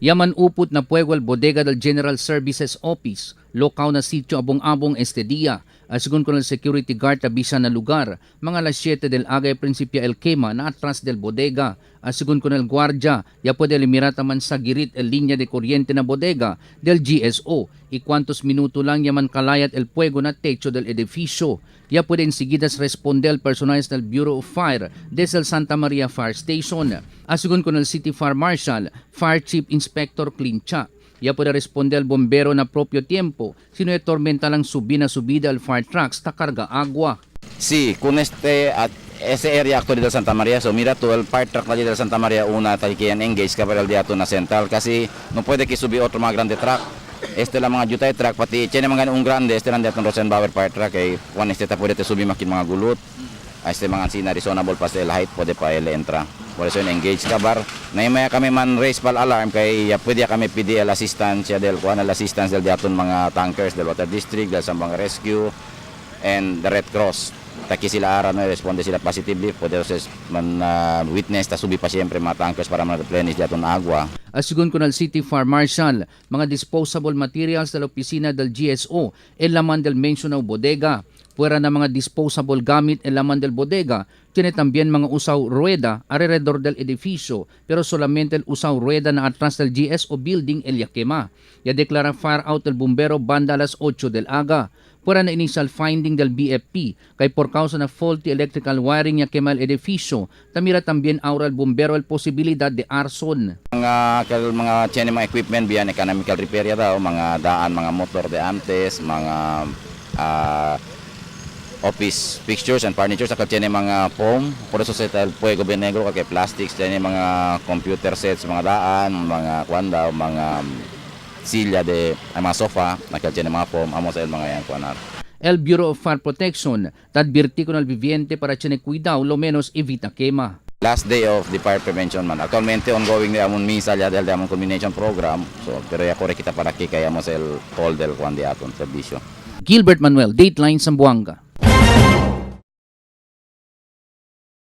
Yaman upot na puego el bodega del General Services Office, lokaw na sitio Abong-Abong este día. Asegun con el security guard tabisa na lugar, mga alas 7 del aga principia el quema na atras del bodega. Asegun con el guardia, ya puede eliminar man sa girit el linya de corriente na bodega del GSO. Y cuantos minuto lang yaman kalayat el fuego na techo del edificio. Ya puede enseguida responder el personal del Bureau of Fire desde el Santa Maria Fire Station. Asegun con el City Fire Marshal, Fire Chief Inspector Clincha. Ya puede responder el bombero na propio tiempo, sino de tormenta lang subi na subida el fire trucks ta carga agua. Sí, con este at ese area actually del Santa María, so mira tú el fire truck na del Santa María una tal que yan engage ka para el día na central kasi no puede que subi otro mga grande truck. Este la mga jutay truck pati tiene mga un grande este lang diaton Rosenbauer fire truck kay one este ta puede te subi makin mga gulot. Este mga sina reasonable pa sa height pwede pa ele entra. Por eso engage ka bar. Naimaya kami man raise pal alarm kay ya, pwede kami PDL assistance ya del kuan assistance del diaton mga tankers del water district del Sambanga Rescue and the Red Cross. Taki sila ara no responde sila positively pwede ses man witness ta subi pa siyempre mga tankers para man-replenish diaton agua. Asegun con el City Fire Marshal, mga disposable materials de la opisina del GSO, el laman del mencionado bodega. Fuera na mga disposable gamit el laman del bodega, tiene también mga usaw rueda alrededor del edificio, pero solamente el usaw rueda na atrás del GSO building el yakema. Ya declara fire out el bombero banda a las 8 del aga. Fuera na initial finding del BFP, kay por causa na faulty electrical wiring ya quema el edificio, tamira también ahora el bombero el posibilidad de arson. Mga kal mga tiene mga equipment biyan economical repair ya daw, mga daan, mga motor de antes, mga office fixtures and furniture sa tiene mga foam. Por eso se el fuego bien negro kay plastics, tiene mga computer sets, mga daan, mga kuan daw, mga silla de ay, mga sofa, nakal tiene mga foam, amo sa el mga yan kuan. El Bureau of Fire Protection tadvirti con el viviente para tiene cuidado lo menos evita quema. Last day of the fire prevention man. Actualmente ongoing de amon misa ya del de amon culmination program. So pero ya corre kita para que kaya mo el call del kuan de aton servicio. Gilbert Manuel, Dateline Zamboanga.